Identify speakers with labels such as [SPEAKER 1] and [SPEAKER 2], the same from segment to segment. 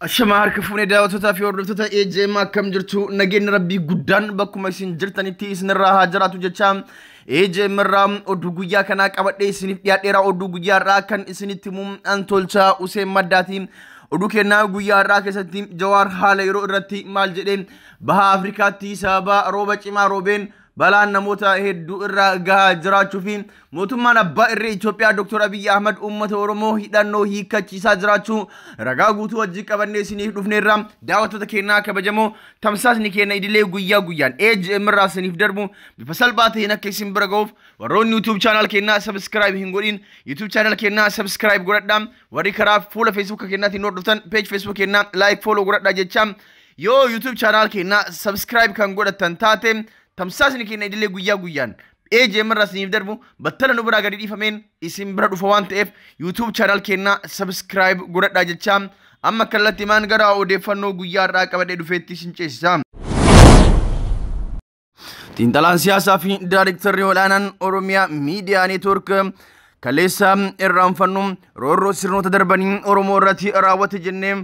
[SPEAKER 1] Ashama harka fuunee daawwattootaa fi hordoftoota AJM akkam jirtu nageenya rabbii guddaan bakkuma isin jirtanitti isinirraa haa jiraatu jecha AJM irraa oduu guyyaa kanaa qabadhee isiniif dhiyaadheera. Oduu guyyaa irraa kan isinitti himu Antolchaa Useen Maddaati. Oduu kennaa guyyaa irraa keessatti Jawaar haala yeroo irratti maal jedhee baha Afrikaatti sababa rooba cimaa roobeen balaan namoota hedduu irraa gahaa jiraachuu fi mootummaan abbaa irree Itoophiyaa Dr. Abiyyi Ahmad uummata Oromoo hidhannoo hiikkachiisaa jiraachuu ragaa guutuu wajjin qabannee isiniif dhufneerra. Daawwattoota keenyaa kabajamoo, tamsaasni keenya idilee guyyaa guyyaan AJM irraa isiniif darbu bifa salphaa ta'een akka isin bira ga'uuf warroonni YouTube channel keenyaa subscribe hin godhin YouTube channel keenyaa subscribe godhadhaa. Warri karaa fuula Facebook keenyaatiin hordoftan page Facebook keenyaa like follow godhadhaa jecha yoo YouTube channel keenyaa subscribe kan godhatan taate tamsaasni keenya idilee guyyaa guyyaan AJM irraa isiniif darbu battala nu biraa gadi dhiifameen isin bira dhufa waan ta'eef YouTube channel keenyaa subscribe godhadhaa jecha amma kallattii maan gara odeeffannoo guyyaa irraa qabadhee dhufeetti isin ceesisa. Xiinxalaan siyaasaa fi daayirektarri olaanaan Oromiyaa Miidiyaa Neetwoork kaleessa irraanfannu roorroo sirnoota darbanii Oromoo irratti raawwate jennee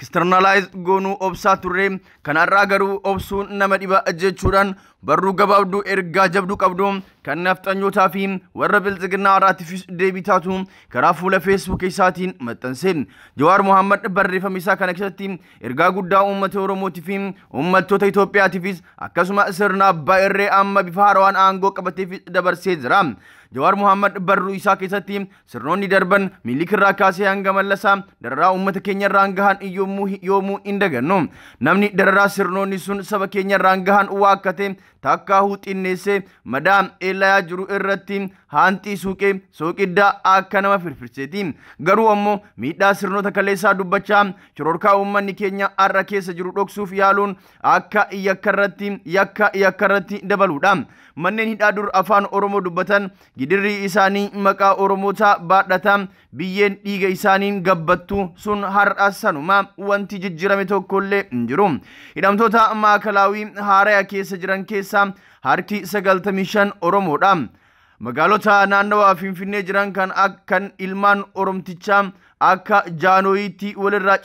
[SPEAKER 1] externalize goonuu obsaa turre, kanarraa garuu obsuun nama dhiba jechuudhaan barruu gabaabduu ergaa jabduu qabdu kan nafxanyootaa fi warra bilxiginnaa irraatiifis deebii taatu karaa fuula Facebook isaatiin maxxanse. Jawaar Mohammad barreeffama isaa kana keessatti ergaa guddaa uummata Oromootii fi uummattoota Itoophiyaatiifis akkasuma sirna abbaa irree amma bifa haarawaan aangoo qabateefis dabarsee jira. Jawaar Mohammad barruu isaa keessatti sirnoonni darban Minilik irraa kaasee hanga Mallasaa dararaa uummata keenya irraan gahan yoomuu hin dagannu. Namni dararaa sirnoonni sun saba keenya irraan gahan waakkate takkaahuu xinneessee madaa eelayaa jiru irratti haanxii suuqee sooqiddaa akka nama firfirseeti. Garuu ammoo miidhaa sirnoota kaleessaa dubbachaa shororkaa uummanni keenya har'a keessa jiru dhoksuuf yaaluun akka yakka yakkarratti dabaluudha. Manneen hidhaa dur afaan Oromoo dubbatan gidirri isaanii maqaa Oromootaa baadhata, biyyeen dhiiga isaaniin gabbattu sun har'a sanuma wanti jijjiirame tokkollee hin jiru. Hidhamtoota maakalaawii haaraya keessa jiran keessaa harki 95 Oromoodha. Magaalota naannawaa Finfinnee jiran kan akkan ilmaan Oromtichaa akka jaanooyitti walirraa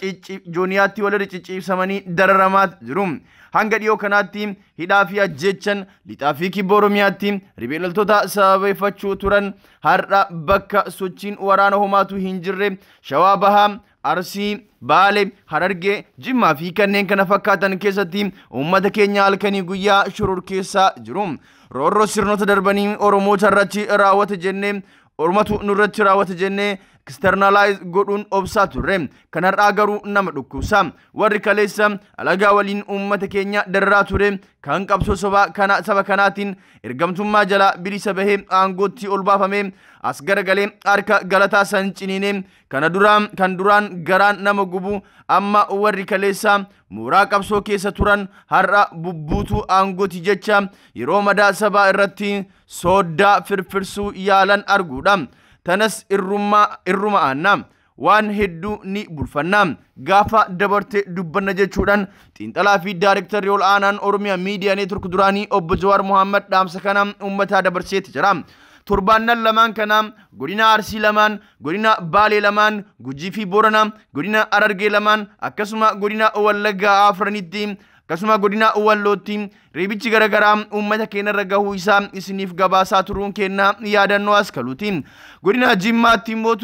[SPEAKER 1] jooniyaatti walirra cicciibsamanii dararamaa jiru. Hanga dhiyoo kanaatti hidhaa fi ajjeechan lixaa fi kibba Oromiyaatti ribeeloltoota sababeeffachuu turan har'a bakka sochiin waraana homaatu hin jirre Shawaa Bahaa, Arsii, Baale, Harargee, Jimmaa fi kanneen kana fakkaatan keessatti uummata keenya halkanii guyyaa shororkeessaa jiru. Roorroo sirnoota darbanii Oromoota irratti raawwate jennee Oromatu nurratti raawwate jennee externalize godhuun obsaa turre. Kanarraa garuu nama dhukkubsa. Warri kaleessa alagaa waliin uummata keenya dararaa ture kan qabsoo sobaa kana saba kanaatiin ergamtummaa jalaa bilisa bahee aangootti ol baafame as garagalee harka galataa san ciniine kana duraan kan duraan garaan nama gubu amma warri kaleessa mooraa qabsoo keessa turan har'a bubbuutuu aangooti jecha yeroo madaa sabaa irratti sooddaa firfirsuu yaalan arguudha. Tanas irruma aanna waan hedduu ni bulfanna gaafa dabarte dubbanna jechuudhaan xiinxalaa fi daayirektarri ol aanaan Oromiyaa Miidiyaa Neetwoork duraanii obbo Jawaar Mohammad dhaamsa kana uummataa dabarseeti jira. Torbaannan lamaan kana godina Arsii lamaan, godina Baalee lamaan, Gujii fi Boorana, godina Harargee lamaan akkasuma godina Wallaggaa afranitti akkasuma godina Wallootti reebichi garaagaraa uummata keenya irra gahuu isaa isiniif gabaasaa turuun keenya yaadannoo as kaluuti. Godina Jimmaatti immoo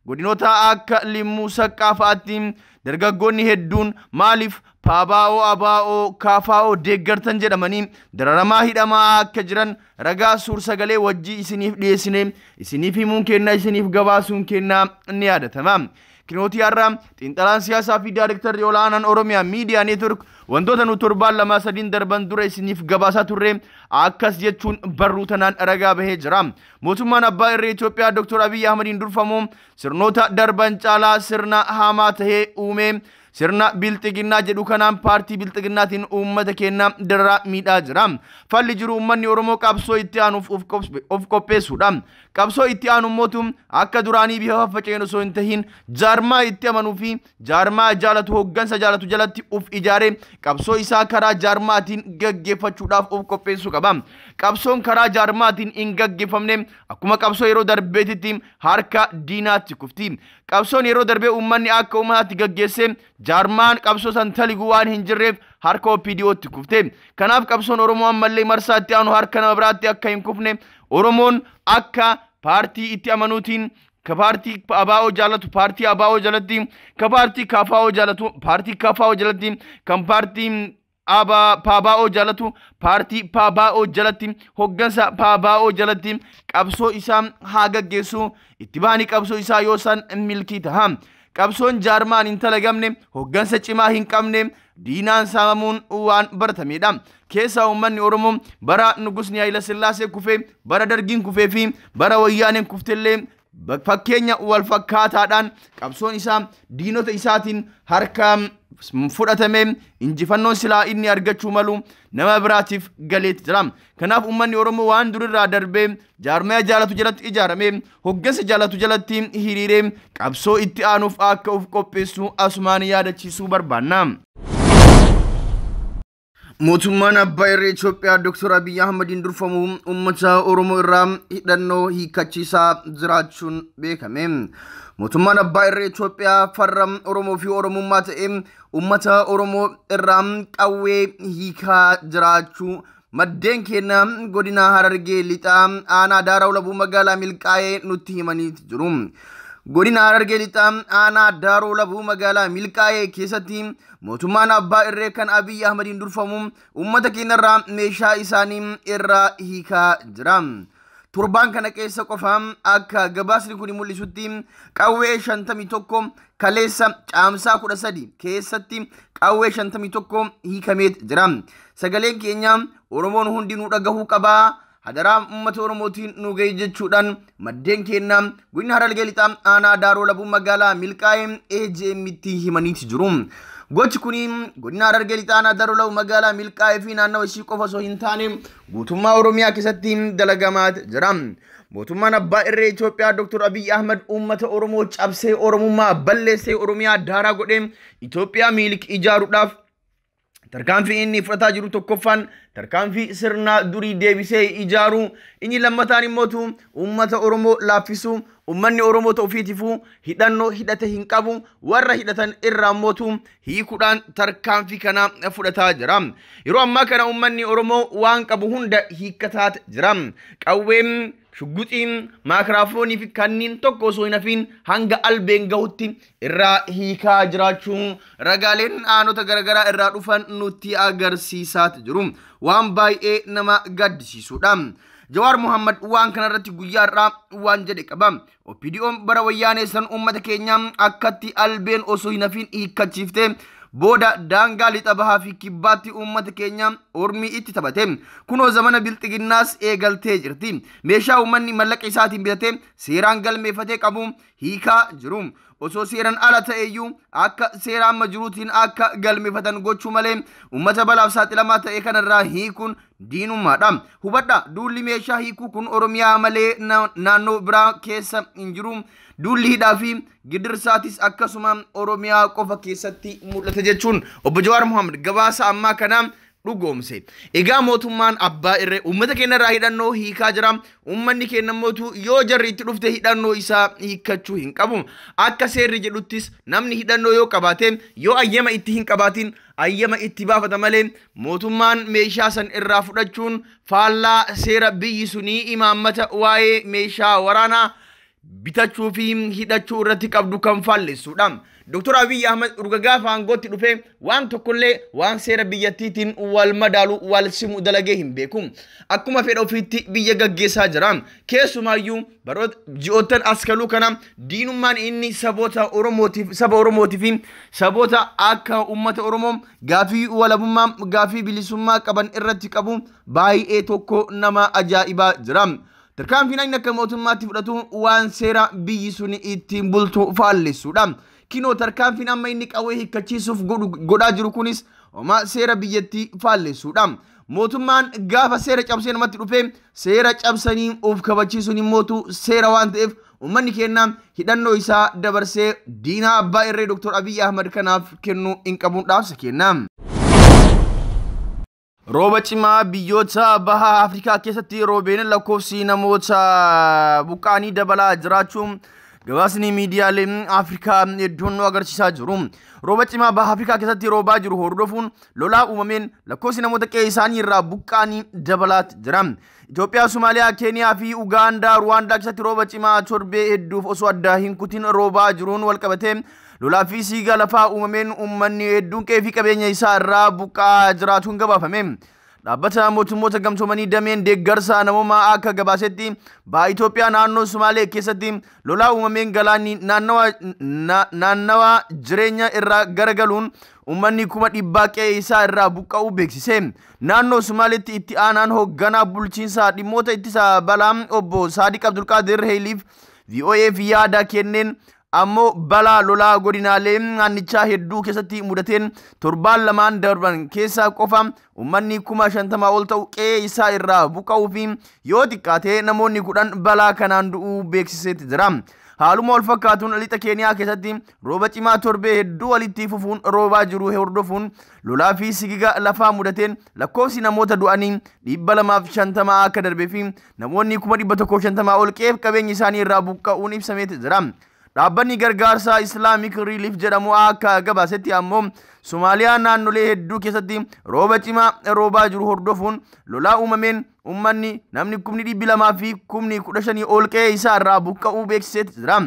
[SPEAKER 1] godinoota akka Limmuu Saqqaa fa'aatti dargaggoonni hedduun maaliif Paabaa'oo, Abaa'oo, Kaafaa'oo deeggartan jedhamanii dararamaa hidhamaa akka jiran ragaa suur-sagalee wajjii isiniif dhiyeessine isiniif himuun keenya isiniif gabaasuun keenya ni yaadatama. Kinootii har'a xiinxalaan siyaasaa fi daayirektarri olaanaan Oromiyaa Miidiyaa Neetwoork wantoota nu torbaan 2 3 darban dura isiniif gabaasaa turre akkas jechuun barruu tanaan ragaa bahee jira. Mootummaan abbaa irree Itoophiyaa Dr. Abiyyi Ahmadiin durfamu sirnoota darban caalaa sirna hamaa tahee uume sirna bilxiginnaa jedhu kanaan paartii bilxiginnaatiin uummata keenya dararaa miidhaa jira. Falli jiru uummanni Oromoo qabsoo itti aanuuf of qopheessuudha. Qabsoo itti aanu mootum akka duraanii bifa faffaceen osoo hin tahin jaarmaa itti amanuu fi jaarmaa jaalatu hoggansa jaalatu jalatti of ijaaree qabsoo isaa karaa jaarmaatiin gaggeeffachuudhaaf of qopheessuu qaba. Qabsoon karaa jaarmaatiin hin gaggeeffamne akkuma qabsoo yeroo darbeetitti harka diinaatti kufti. Qabsoon yeroo darbee uummanni akka uummataatti gaggeesse jaarmaan qabsoo san taligu waan hin jirreef harka OPDOtti kufte. Kanaaf qabsoon Oromoo ammallee marsaa itti aanu harka nama biraatti akka hin kufne Oromoon akka paartii itti amanuutiin ka paartii ABO jaalatu paartii ABO jalatti, ka paartii KFO jaalatu paartii KFO jalatti, kan paartii PABO jaalatu paartii PABO jalatti, hoggansa PABO jalatti qabsoo isaa haa gaggeessu. Itti bahanii qabsoo isaa yoo san milkii taha. Qabsoon jaarmaan hin talagamne, hoggansa cimaa hin qabne diinaan saamamuun waan baratamedha. Keessaa uummanni Oromoo bara Nugusni Hayila Sillaasee kufee, bara Dargiin kufee fi bara Wayyaaneen kuftellee fakkeenya wal fakkaataadhaan qabsoon isaa diinota isaatiin harka fudhatame, injifannoon silaa inni argachuu malu nama biraatiif galeetti jira. Kanaaf uummanni Oromoo waan durirraa darbee jaarmaya jaalatu jalatti ijaarame, hoggansa jaalatu jalatti hiriiree qabsoo itti aanuuf akka of qopheessu asumaan yaadachiisuu barbaanna. Mootummaan Abbaa Irree Itoophiyaa Dr. Abiyyi Ahmadiin durfamu uummata Oromoo irraa hidhannoo hiikkachiisaa jiraachuun beekame. Mootummaan Abbaa Irree Itoophiyaa farra Oromoo fi Oromummaa ta'e uummata Oromoo irraa qawwee hiikaa jiraachuu maddeen keenya godina Harargee Lixaa aanaa Daaraa Labuu magaalaa Milqaa'ee nutti himanii jiru. Godina Harargee Lixaa aanaa Daaroo Labuu magaalaa Milqaa'ee keessatti mootummaan Abbaa Irree kan Abiyyi Ahmadiin durfamu uummata keenyarraa meeshaa isaanii irraa hiikaa jira. Torbaan kana keessa qofa akka gabaasni kun mul'isutti qawwee 51 kaleessa caamsaa 13 keessatti qawwee 51 hiikamee jira. Sagaleen keenya Oromoon hundinuu dhagahuu qabaa. Hadaraa uummata Oromootiin nu gahe jechuudhaan maddeen keenya godina Harargee Lixaa aanaa Daaroo Labuu magaalaa Milqaa'ee AJM'tti himaniiti jiru. Gochi kun godina Harargee Lixaa aanaa Daaroo Labuu magaalaa Milqaa'ee fi naannawa ishii qofa osoo hin taane guutummaa Oromiyaa keessatti dalagamaa jira. Mootummaan Abbaa Irree Itoophiyaa Dr. Abiyyi Ahmad uummata Oromoo cabsee Oromummaa balleessee Oromiyaa daaraa godhee Itoophiyaa miilik ijaaruudhaaf tarkaanfii inni fudhataa jiru tokkoffaan tarkaanfii sirna durii deebisee ijaaruu, inni lammataan immootu uummata Oromoo laaffisuu. Uummanni Oromoo ta'uufiitifuu hidhannoo hidhate hin qabu, warra hidhatan irraa immootu hiikuudhaan tarkaanfii kana fudhataa jira. Yeroo ammaa kana uummanni Oromoo waan qabu hunda hiikkataa jira. Qawween, shugguxiin, maakiraafoonii fi kanneen tokko osoo hin hafiin hanga albeen gahutti irraa hiikaa jiraachuu ragaaleen aanota garaagaraa irraa dhufan nutti agarsiisaa jiru. Waan baay'ee nama gaddisiisudha. Jawaar Muhammad waan kanarratti guyyaa irraa waan jedhe qaba. OPDO'n bara wayyaanee san uummata keenya akkatti albeen osoo hin hafiin hiikkachiifte booda daangaa lixa bahaa fi kibbaatti uummata keenya ormii itti taphate. Kunoo zamana bilxiginnaas eegaltee jirti. Meeshaa uummanni mallaqa isaatiin bitatee seeraan galmeeffatee qabu hiikaa jiru. Osoo seeraan ala ta'eyyuu akka seera amma jiruutiin akka galmeeffatan gochuu malee uummata balaaf saaxilamaa ta'e kanarraa hiikuun diinummaadha. Hubadha, duulli meeshaa hiikuu kun Oromiyaa malee naannoo biraa keessa hin jiru. Duulli hidhaa fi gidirsaatis akkasuma Oromiyaa qofa keessatti mul'ata jechuun obbo Jawaar Muhammad gabaasa ammaa kana dhugoomse. Egaa mootummaan Abbaa Irree uummata keenya irraa hidhannoo hiikaa jira. Uummanni keenya immoo yoo jarri itti dhufte hidhannoo isaa hiikkachuu hin qabu. Akka seerri jedhuttis namni hidhannoo yoo qabaate, yoo ayyama itti hin qabaatin ayyama itti baafata malee mootummaan meeshaa san irraa fudhachuun faallaa seera biyyi sunii imaammata waa'ee meeshaa waraanaa bitachuu fi hidhachuu irratti qabdu kan faallessuudha. Dr. Abiyyi Ahmad urga gaafa aangootti dhufee waan tokkollee waan seera biyyattiitiin wal madaalu wal simu dalagee hin beeku. Akkuma fedha ofiitti biyya gaggeessaa jira. Keessumaayyuu baroota ji'oottan askaluu kana diinummaan inni saboota Oromootiif, saba Oromootiif fi saboota akka uummata Oromoo gaafii walabummaa, gaafii bilisummaa qaban irratti qabu baay'ee tokko nama ajaa'ibaa jira. Tarkaanfiin inni akka mootummaatti fudhatu waan seera biyyi sun ittiin bultu faallessuudha. Kinoo tarkaanfiin amma inni qawwee hiikkachiisuuf godhaa jiru kunis homaa seera biyyattii faallessuudha. Mootummaan gaafa seera cabsee namatti dhufe seera cabsanii of kabachiisuun immootu seera waan ta'eef uummanni keenya hidhannoo isaa dabarsee diinaa Abbaa Irree Dr. Abiyyi Ahmad kanaaf kennuu hin qabuun dhaamsa kenna. Rooba cimaa biyyoota baha Afrikaa keessatti roobeen lakkoofsi namoota buqqaanii dabalaa jiraachuun Gabaasni miidiyaalee Afrikaa hedduun nu agarsiisaa jiru. Rooba cimaa baha Afrikaa keessatti roobaa jiru hordofuun lolaa uumameen lakkoofsi namoota qe'ee isaanii irraa buqqaanii dabalaatti jira. Itoophiyaa, Somaaliyaa, Keeniyaa fi Ugaandaa, Ruwaandaa keessatti rooba cimaa torbee hedduuf osoo addaa hin kutin roobaa jiruun wal qabatee lolaa fi siiga lafaa uumameen uummanni hedduun qe'ee fi qabeenya isaa irraa buqqaa jiraatuun gabaafame. Dhaabbata mootummoota gamtoomanii dameen deeggarsa namoomaa akka gabaasetti baha Itoophiyaa naannoo Sumaalee keessatti lolaa uumameen galaanni naannawa jireenya irraa garagaluun uummanni 100,000 qe'ee isaa irraa buqqa'uu beeksise. Naannoo Sumaaleetti itti aanaan hoogganaa bulchiinsaa dhimmoota ittisa balaa obbo Saadiq Abdulqaadir Heeliif VOAf yaada kenneen ammoo balaa lolaa godinaalee naannichaa hedduu keessatti mudateen torbaan lamaan darban keessaa qofa uummanni 50,000 ol ta'u qe'ee isaa irraa buqqa'uu fi yoo xiqqaate namoonni 10 balaa kanaan du'uu beeksiseeti jira. Haaluma wal fakkaatuun lixa Keeniyaa keessatti rooba cimaa torbee hedduu walitti fufuun roobaa jiru hordofuun lolaa fi sigiga lafaa mudateen lakkoofsi namoota du'anii 250 akka darbee fi namoonni 150,000 ol qe'ee qabeenya isaanii irraa buqqa'uun ibsameeti jira. Dhaabbanni gargaarsaa Islamic Relief jedhamu akka gabaasetti ammoo Somaaliyaa naannolee hedduu keessatti rooba cimaa roobaa jiru hordofuun lolaa uumameen uummanni namni 215,000 ol qe'ee isaa irraa buqqa'uu beeksiseeti jira.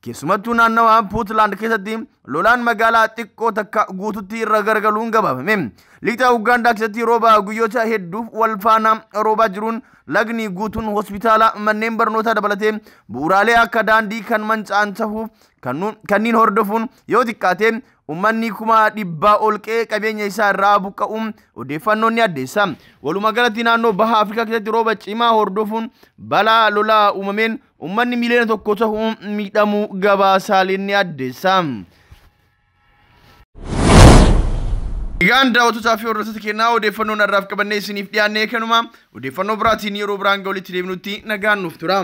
[SPEAKER 1] Keessumattuu naannawa Puutland keessatti lolaan magaalaa xiqqoo takka guututti irra garagaluun gabaafame. Lixa Ugaandaa keessatti rooba guyyoota hedduuf wal faana roobaa jiruun lagni guutuun hospitaala manneen barnootaa dabalatee bu'uuraalee akka daandii kan manca'an ta'uuf kanneen hordofuun yoo xiqqaate uummanni 100,000 ol qe'ee qabeenya isaa irraa buqqa'uun odeeffannoon ni addeessa. Walumaa galatti naannoo baha Afrikaa keessatti rooba cimaa hordofuun balaa lolaa uumameen uummanni 1 miliyoona ta'uun miidhamuu gabaasaaleen ni addeessa. Egaan daawwattootaa fi hordoftoota keenyaa odeeffannoon har'aaf qabannee isiniif dhiyaannee kanuma odeeffannoo biraatiin yeroo biraan walitti deebinutti nagaan nuuf tura.